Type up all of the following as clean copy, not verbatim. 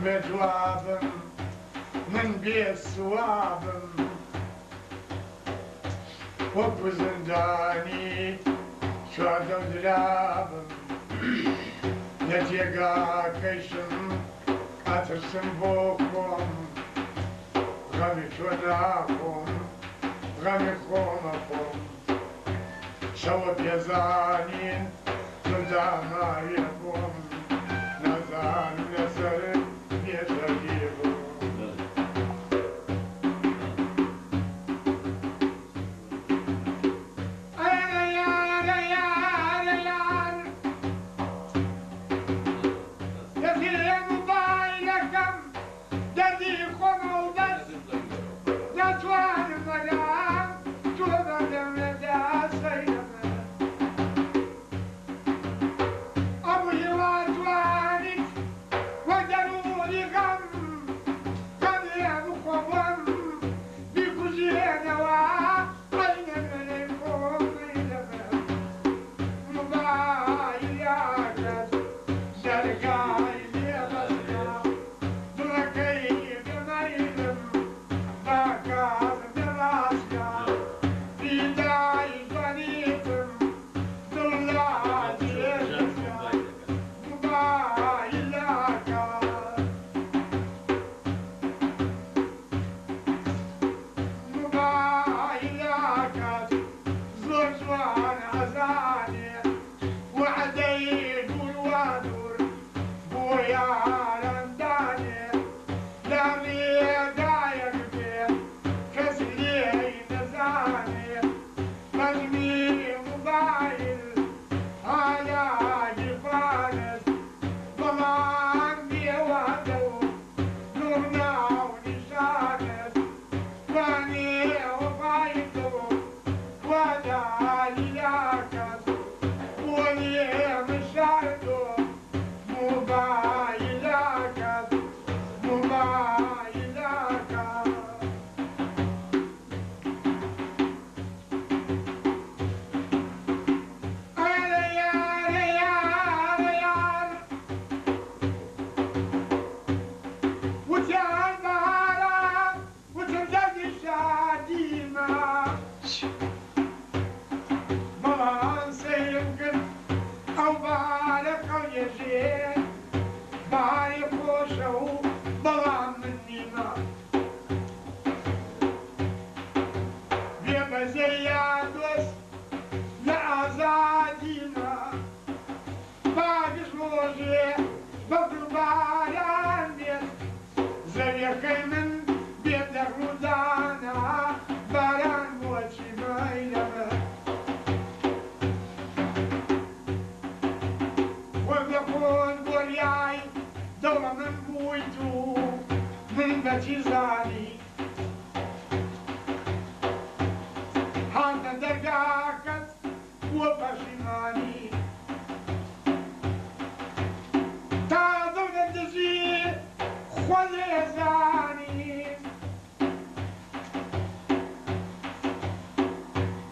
بێ جوابم، من بێ سوابم، وەکو زیندانی چواردەودرابم، لە جێگاکەیشم ئەترسم بۆ خۆم، غەمی تۆ ناخۆم، غەمی خۆم ئەخۆم. شەوە پێزانین دڵ داماویە بۆم، نازانم لەسەر بێشەردی بۆم. ئەرێ یارە یارە یار، دەستی مۆبایلەکەم دەردی خۆمە و بەس، ناتوانم وەرام تۆ بەردەم لە دەستەیەمە. ئەبوو هیوا توانیت وەک دەروونی غەم، غەم لێ بخۆ بۆم بیکوژێنەوە، ئەی نەمێنەی خۆم مەیلەمە. مۆبایلەکەت دەرگای لێ بەستە، دڵەکەی بێ مەیلم با کاتم بێ ڕاستە، فیدای جوانیتم دڵ لا جێ مۆبایلەکە. مۆبایلەکەت زۆر جوان ئەزانێ، وعدەی دوور وا دوور بۆ یاران دانێ، لە ڕێگایەک بێ کەس لێی نەزانێ، بەزمی مۆبایل هالا گیرفانت، بەڵام بێوادە و دوور ناو نیشانت، توانێ وەفای دڵ کوا دالیلاکەت، بۆ لێم شاردۆ مۆبایلەکەت، مۆبایلەکەت. ئەرێ یارە یارە یار، وتیان بەهارە، وتم دەردی شادیمە، بەڵام سەیرم کرد ئەو بەهارە خەڵیەژێ، بەهاری خۆشە و بەڵام من نیمە. بێبەزەیە دۆست لە ئازادیمە، باگش ڕۆژێ بەفر و باران بێت، زەویەکەی من بێت لە ڕوودانە، باران بۆچی مەیلەمە. خۆم لە خۆت گۆریای دەوڵەمەند بوویت و من بە چی زانی، هاتە دەرگاکەت بۆ پەشیمانی، تا دڵ لە دژی خۆ لێزانی.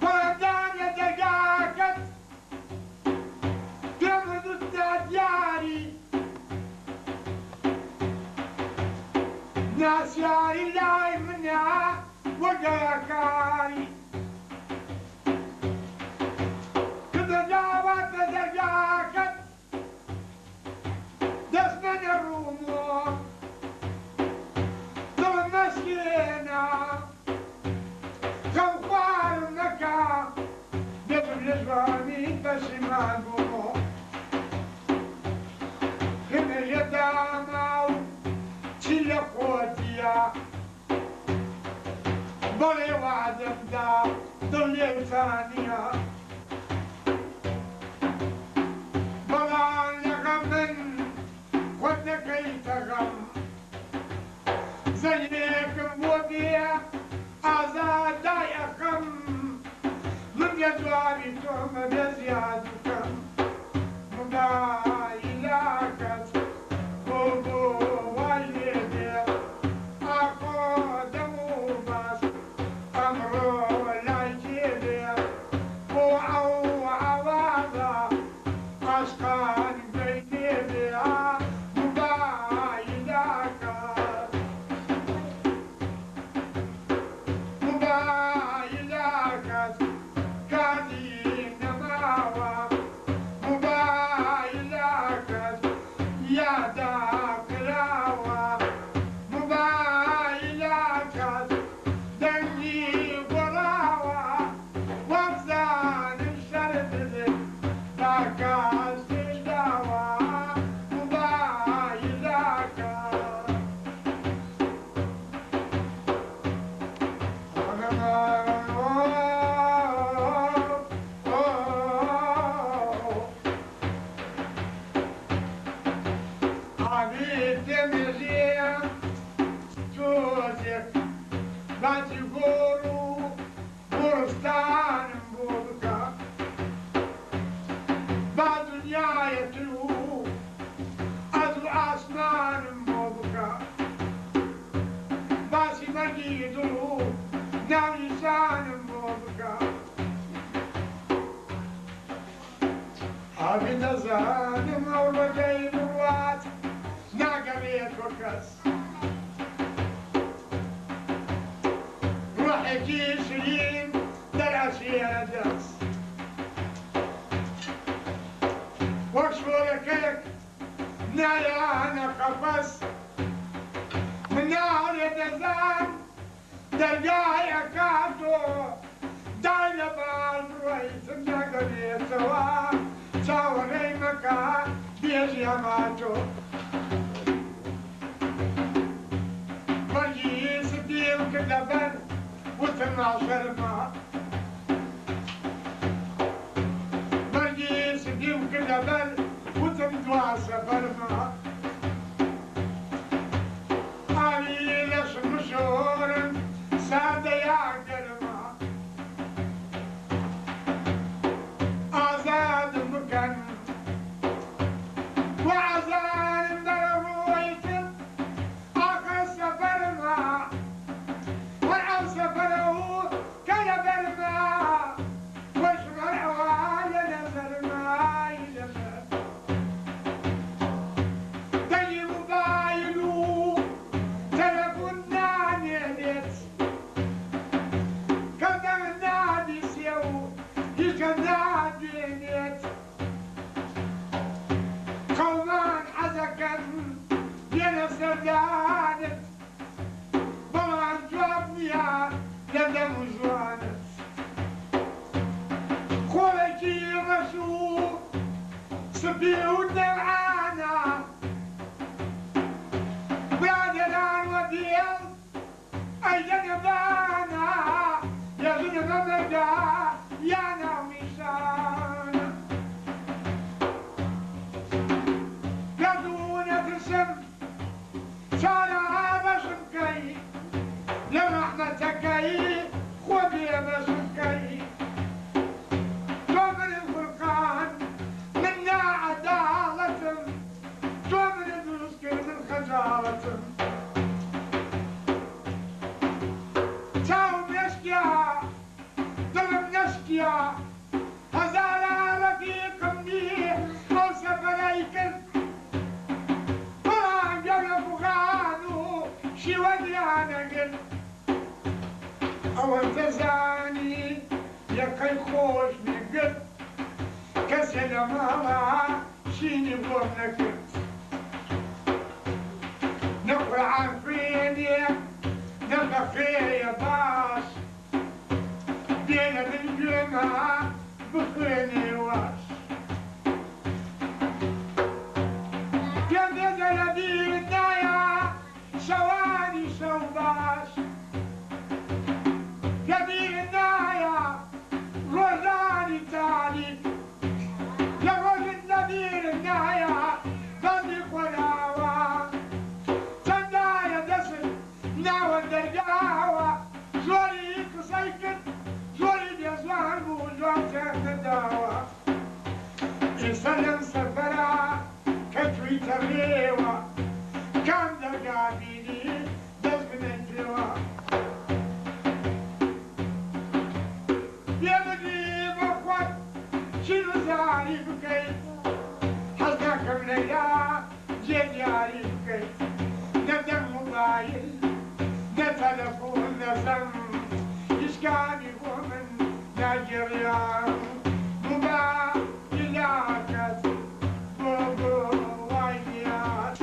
پەڕەدان لە دەرگاکەت پێم ردوتە دیاری، ناسیاری لای منە وەگەکاری، کردە داوات لە دەرگاکەت دەست مەنە ڕوومۆ، دڵم مەشکێنە، خەم خوارم مەکە، بێتم لە جوانیت پەشیمان بوومۆ. خوێنە داما و چی لە خۆتیە، بەڵێ وعدەم دا دڵ لێوتانیە، بەڵام لە غەم من خۆت نەکەیتە غەم، زەنگێکم بۆ بێ ئازاد دای ئەخەم، من لە جوابی تۆمە بێ زیاد بکەم. مۆبایلەکەت بۆ بۆ وای لێ دێ، ئاخۆ دەم و باس ئەمڕۆ لای کێ بێ. پێمێژێ تۆزێک باسی گۆڕ و گۆڕستانم بۆ بکە، با دنیایەت و ئەرز و ئاسمانم بۆ بکە، باسی مەرگی دڵ و ناونیشانم بۆ بکە. ئاخ دەزانم ئەو ڕێگەی بڕوات ناگەڕێتۆ کەس، ڕۆحێکی شرین دەرئەچێ دەست، وەک شۆرەکەیەک نایانە قەفەس، مناڵێ دەزان دەرگای ئەکاتۆ دای لە باڵ بڕۆیتم ناگەڕێتەوە چاوەڕێی مەکە بێژی ئەماتۆ. بەرگی سپیم کرد لەبەر وتم ماڵ شەرمە، بەرگی سپیم کرد لەبەر وتم دوا سەفەرمە، ئاوی لەشم بشۆرن ساردە یا گەرمە، ئازادم بکەن و ئازانم بەرەو ڕۆیتم، ئاخر سەفەرمە هەر ئەو سەفەرە و کە لەبەرمە، خۆشم هەر ئەوە لە نەزەرمای لەبەر دەنگی موبایل و تەلەفۆن نامێنێت، کەس دەنگ نابیسێ و هیچ کەس نابینێت، قەومان حەزەکەن بێنە سەردانت، بەڵام جواب نییە لە دەم و زوانت، خۆڵێکی ڕەش و سپی و نەوعانە، برادەران وە بێڵ ئەیدەنە بانە، یە ژنە مەمەردە یا ناونیشانە، گەردوو نەترسم چارە بەشم کەی، لە ڕەحمەتەکەی خۆ بێبەشم کەی، تۆ منت خولقان من ناعەداڵەتم، تۆ منت دروست کرد من خەجاڵەتم، چاوم نەشکیا دڵم نەشکیا، هەزاران ڕەفیقم دی ئەو سەفەرەی کرد، بەڵام گوێم لە فوغان و شیوەنیان نەگرت، ئەوەندە زانی یەقەی خۆش نەگرت، کەسێ لە ماڵا شینی بۆم نەکرد، نە قورعان خوێنێ نە فەقێیە باش، بێ لە بن گوێما بخوێنێ واش، پێم بێژە لە بیرت نایە شەوانی شەو باش، لە بیرت نایە ڕۆژانی تاریک، لە ڕۆژت لە بیرت نایە بەندی خۆراوە، چەندایە دەست ناوە دەرگاوە، زۆری قسەی کرد زۆری بێزوان بوو جواب تێک نەداوە، ئێستا لەم سەفەرە کە چوویتە ڕێوە، کام دەرگا بینی دەست بنەی پێوە، بێ بگری بۆ خۆت چین و زاری بکەیت، حەز ناکەم لەیلا جێ دیاری بکەیت، نە دەنگ مۆبایل نە تەلەفۆن نە زەنگ، هیچ کامی بۆ من ناگێڕیان، مۆبایلەکەت بۆ بۆ وای دیار.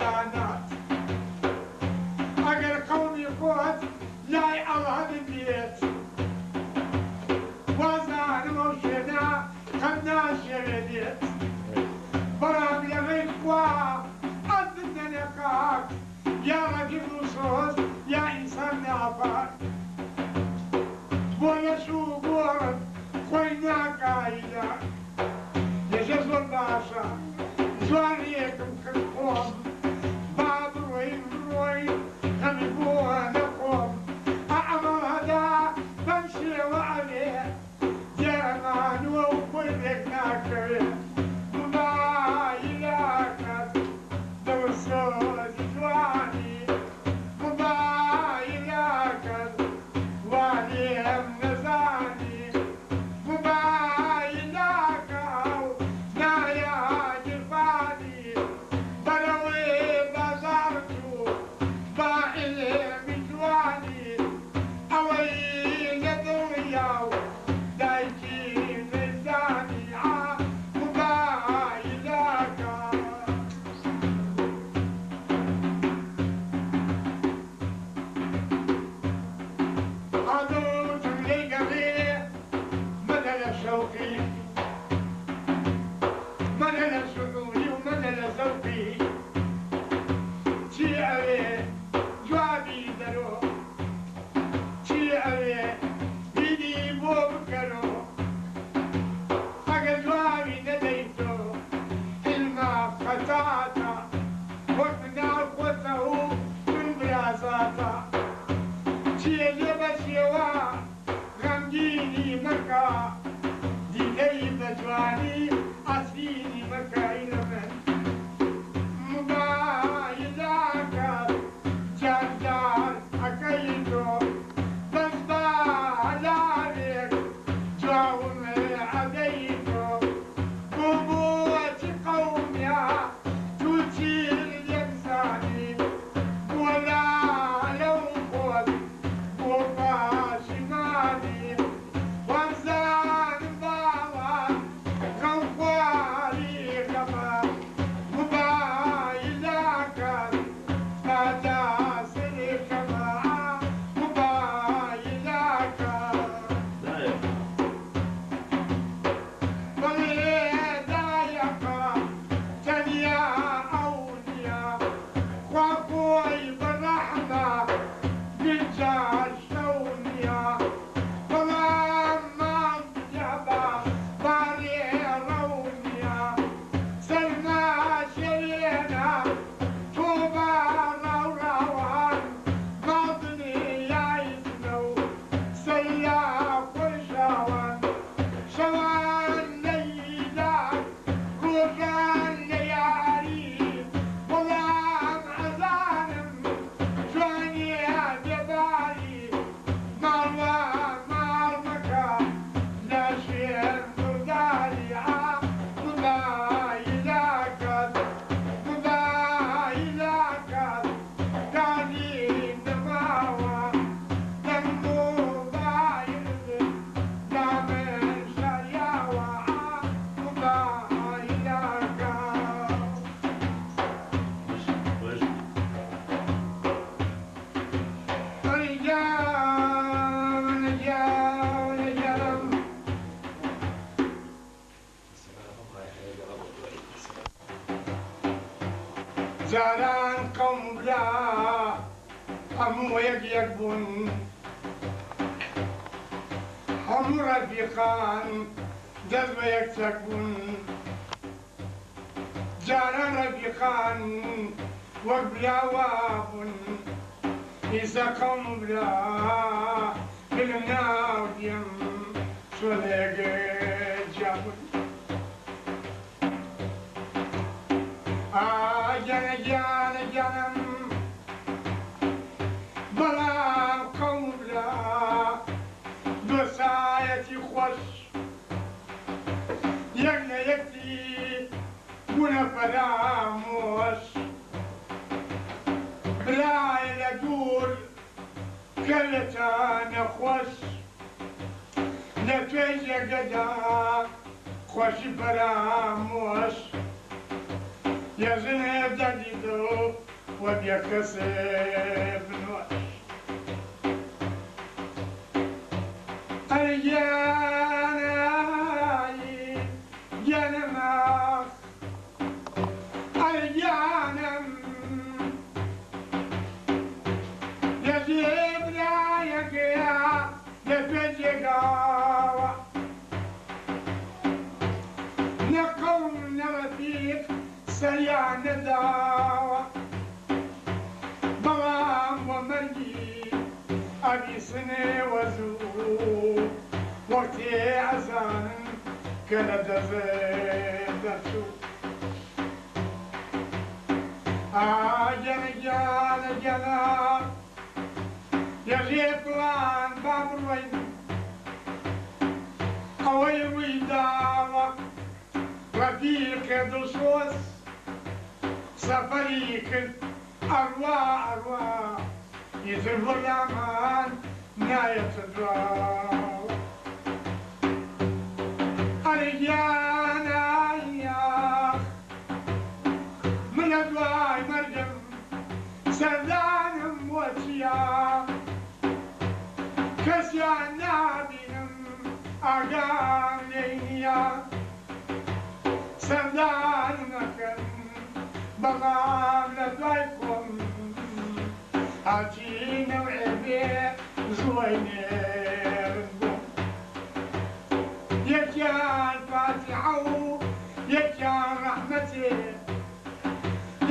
دانات. ئەگەر قەومی خۆت لای ئەڵهەد بێت، وازانم ئەو شوێنە قەت ناشێوێ لێت. بەڵام لەڕێی خوا ئەتبدەنە خاک، یا ڕەفیق دڵسۆز یا ئینسان ناپاک. بۆ لەش و گۆڕت خۆی ناکا هیلاک. لێژە زۆر باشە جوانیەکم کرد خۆم، با بڕۆین بڕۆین غەمی بۆ نەخۆم. ئا ئەمەڵ هەدا بەم شێوە ئەوێ، دیارە مانووە و خۆی ڕێک ناکەوێ. موبایلەکەت دڵسۆزی جوانی، موبایلەکەت وا لێم نەزانی. موبایلەکە و نایە گیرفانی، بەرەوەی بازاڕ چوو با عیلمی جوانی. ئەوەی لە دڵیا و دایکی نەیزانی، ئا موبایلەکە. ئادڵتم لێی گەڕێ مەدە لە شەوقی، مەدە لە شعوری و مەدە لە زەوقی. چی ئەوێ جوابی دەرۆ، چی ئەوێ بیری بۆ بکەرۆ. ئەگەر جوابی نەدەیتۆ عیلمە خەتاتە، وەک مناڵ خۆتە و من برازاتە. چیە لێ بەشێوە غەمگینی مەکە، دیدەی بە جوانی ئەسرینی مەکە. ئەی لە من موبایلەکەت جار جار ئەکەی تۆ، بەس بە هەلاوێک جواوم ئەدەی تۆ. بۆ بۆچی قەومیا تو چیر لێم زانی، بۆ لالە و خۆت بۆ پاشیمانی. وامزانم باوە غەمخواری غەمە، موبایلەکەت بادا سەرکەمە. موبایلەکەت بەڵێ دایەقە تەنیا ئەو نییە، خوا خۆی بەڕەحمە بیجار شەو نییە. بەڵام ماڵ دنیا بە باڕێ ڕەو نییە، سەرما شێوێنە تۆ بە ڕاوڕاوان. ماڵ دنیای زنە و سەر لە خۆشاوان، شەوان لەیلاک ڕۆژان لە یاری. بەڵام ئەزانم جوانیە بێباری، ماڵوە ماڵ مەکە لە شوێن دڵداری. ئا موبایلەکەت موبایلەکەت کاری نەماوە، دەنگ مۆبایلت لە من شاریاوە. ئا موبایلەکەت. ئەی گیان گیان گیانم. جاران قەوم و برا هەموو یەک یەک بوون، هەموو ڕەفیقان دەست بە یەک چەک بوون. جاران ڕەفیقان وەک برا وا بوون، ئیسە قەوم و برا دلم ناو دیم چۆن لە یەک جیا بوون. ئا گیانە گیانە گیانم. بەڵام قەوم و برا دۆسایەتی خۆش یەک لە یەکتی بوونە فەرامۆش. برای لە دوور کەوێتە نەخۆش، لە توێی جێگەدا خۆشی فەرامۆش. یەژنێ دەردی دڵ و بێکەسێ بنۆش. ئەرێ گیانایی گیانم ئاخ ئەرێ گیانم یەژێ برایەکەیە لە کوێ جێگاوە نە قەوم نە ڕەفیق سەریان نەداوە بەڵام بۆ مەرگی ئەبیسنێ وە زوو وەختێ ئەزانن کە لە دەست دەرچوو. ئا گیانە گیانە گیانە یەژێ پڵان با بڕۆین ئەوەی ڕووی داوە ڕەفیقێ دڵسۆز سەفەری کرد ئەڕوا ئەڕوا ئیتر بۆ لامان نایەتە دواوە. ئەرێ گیانە یاخ من لە دوای مەرگم سەردانم بۆ چییە کەسیان نابینم ئاگام لێی نییە سەردانم ئەکەن بەڵام لە دوای خۆم هەرچی نەوعێ بێ زووەی نێرن بۆم. یەکیان فاتیحە و یەکیان ڕەحمەتێ،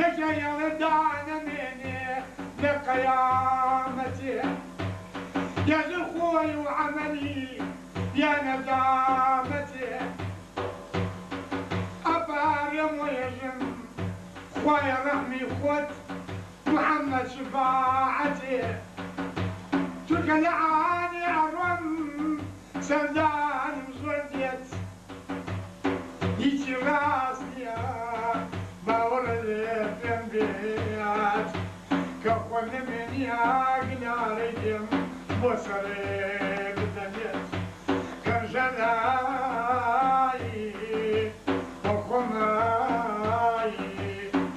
یەکیان یاڵێ دانەمێنێ لە قەیامەتێ. یەژن خۆی و عەمەلی یا نەدامەتێ. ئەپارێم و یەژم خوایە ڕەحمی خۆت محەممەد شفاعەتێ. چونکە لە عانێ ئەڕۆم سەردانم زۆر دێت. هیچی ڕاست نییە باوەڕە لێ پێم بێت. کە خۆم نەمێنیە گلارەی دێم بۆ سەرێ بدەنێت. کەم ژەلایی وە خۆمایی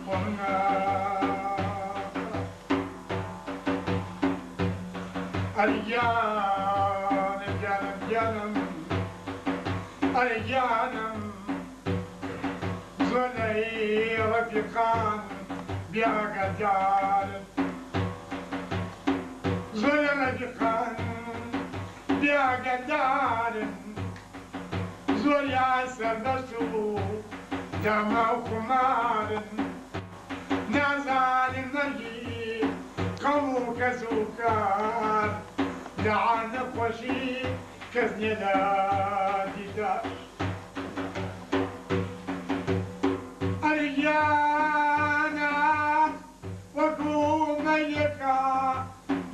خۆم ناخە. ئەرێ گیانە گیانم گیانم ئەرێ گیانم زۆر لەی ڕەفیقان بێ ئاگادارن. زۆر لە ڕەفیقان بێ ئاگادارن. زۆریان سەربەست و داما و خومارن. نازانن مەرگی قەوم و کەس و کار. لە نەخۆشی کەس نییە لە دیدار. ئەرێ گیانە وەکوو مەیەکە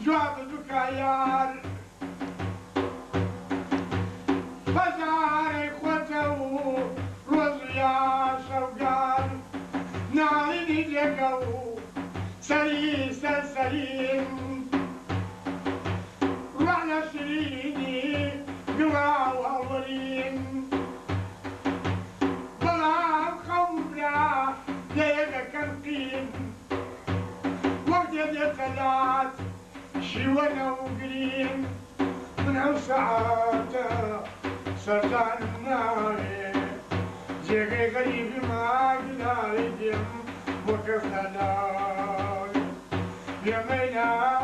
جوابت بکا یار. پەژارەی خۆتە و ڕۆژ یا شەوگار. ناڵینی لێکە و سەری سەر سەرین. ڕۆح لە شیرینی گڵاو هەڵوەرین. بەڵام خەو برا لە یەکەکەن قین. وەختێ دێتە لات شیوەنە و گرین. من ئەو سەعاتە سەردانم ناوێ. جێگەی غەریبی ماگلارەی دێم بۆ کەس نەلاوێ.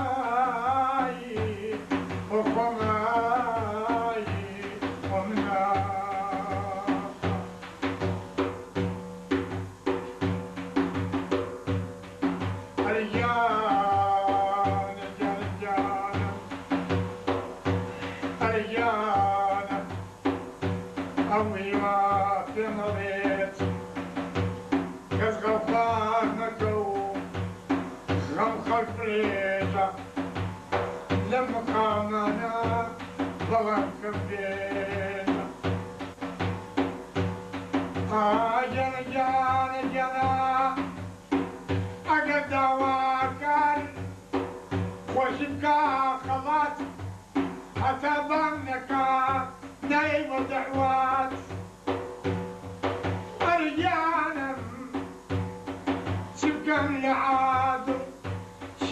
بێمەینایی وە خۆمایی خۆم ناخە. ئەرێ گیانە گیانە گیانم ئەرێ گیانە ئەو هیوا پێم ئەڵێت کەس غەمخوار مەکە و غەم خەڵک بڕێژە. لەم مقامانە بەڵام کەم بێژە. ئا گیانە گیانە گیانە ئەگەر داواکار خۆشی بکا خەڵات. هەتا بانگ نەکا نایەی بۆ دەعوات. ئەرێ گیانم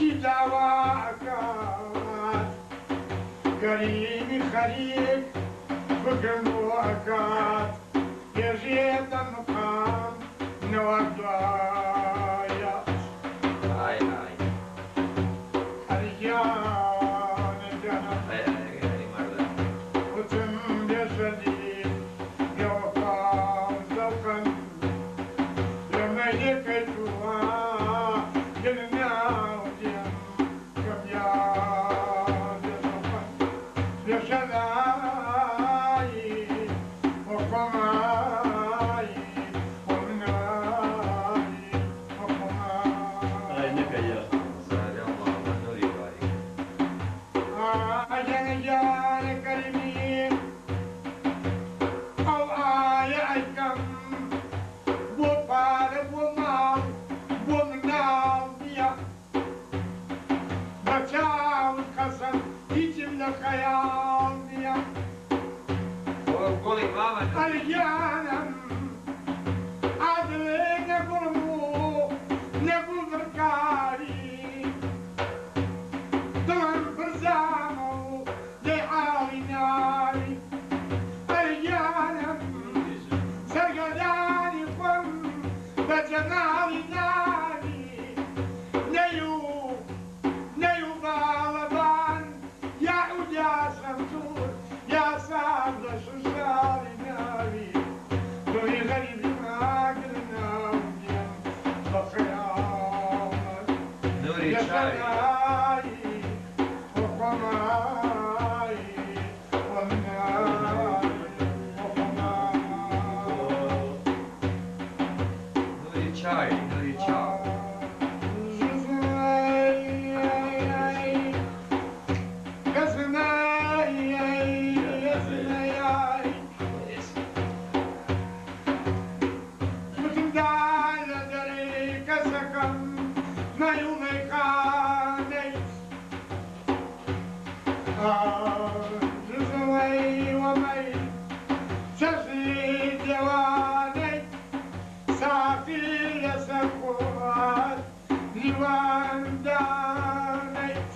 چی داوا ئەکات کەریمی خەریک فکرم بۆ ئەکات پێشێتە مقام نەوەک دوایات. ئای ئای. ئەری گیانە گیانە. ئای ئای ئەی مەردە. وتم بێ شەریک بێوەفا و زەوقم لە مەیلەکەی تووە دل ناو دێم کەم یار بێ زەوقم بێ شەرایی و خۆمایی و منایی و خۆمایی. ئای نەکە یاخوا. زاریا مامە نوری باریک. ئاگەنە گیانە کەریمی ئەو ئایە ئەیکەم بۆ پارە بۆ ماڵ بۆ مناڵ نییە بە چاوت قەسەم هیچم لە خەیاڵ نییە. بۆ گوڵی مامە نوری. ئەرگیانم ئادڵێ نە گوڵم و نە گوڵ بڕکاری دڵم پرزامە و دەی حاڵی ناوی ئەرگیانم سەرگەردانی خۆم بە جەماڵی ناوی نەی و نەی و باڵەبان یا عود یا سەمتور یا ساز لە شوشاڵی ناوی دڵی غەریبی ماگر ناو دێم بە خەیاڵت نوری لە چاوی. شەنایی و خۆمایی و منایی و خۆمایی. نوری چاوی نوری چاو. ساقی لەسەر خۆت دیوان دانیت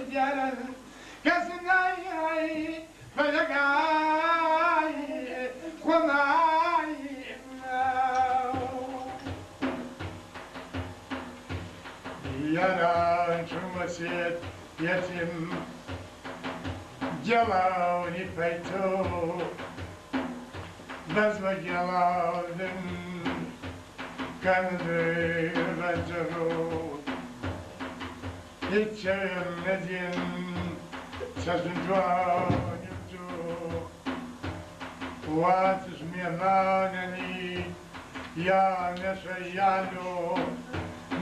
دیارن کەس نای بەلەگای خۆمای. یاران چومەسێت یەتیم گەڵاونی پەیتۆ بەس بە گەڵاودن کەندر بەجەرۆ هیچ چاوێم نەدین چەشن جوانیم تۆ واتش مێمانەنی یا نەشەیانۆ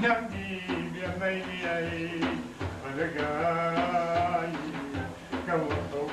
نەمدی بێمەیلی بەلەگای کەوە تۆ.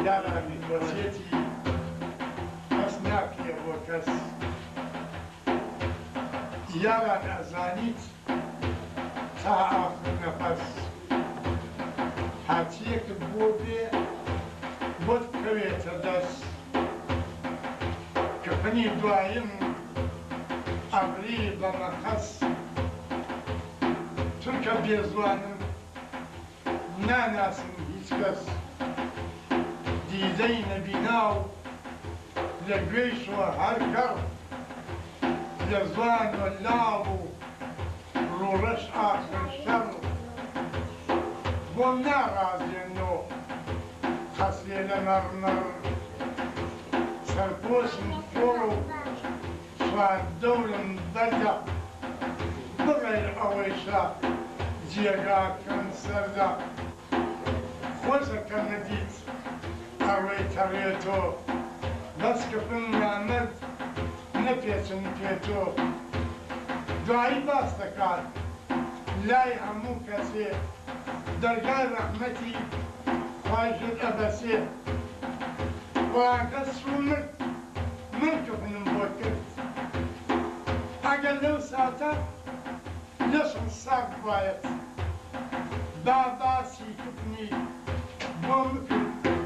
یاران وەسیەتی کەس ناکرێ بۆ کەس. یاران ئەزانیت تا ئاخر نەفەس. هەرچیەکت بۆ بێ بۆت بکەوێتە دەس. کفنی دوایم ئەبری بە مەقەس. چونکە بێزوانم ناناسم هیچ کەس. دیدەی نەبینا و لە گوێیشەوە هەر کەڕ. لە زوان و لاڵ و ڕووڕەش ئاخر شەڕ. بۆم ناڕازێنۆ قەسرێ لە مەڕمەڕ. سەرپۆشم خۆڵ و چواردەورم بەردە. بغەیر ئەوەیشە جێگاکەم سەردە. خۆشە کە مردیت ئەڕۆی تەڕێ تۆ. بەس کفن نامەرد نەپێچن پێ تۆ. دوایی باس دەکات لای هەموو کەسێ. دەرگای ڕەحمەتی خوای ژێر ئەبەسێ. فڵان کەس چوو مرد من کفنم بۆ کرد. ئەگەر لەو ساتە لەشم ساغ بوایەت با باسی کفنی بۆ مکرد.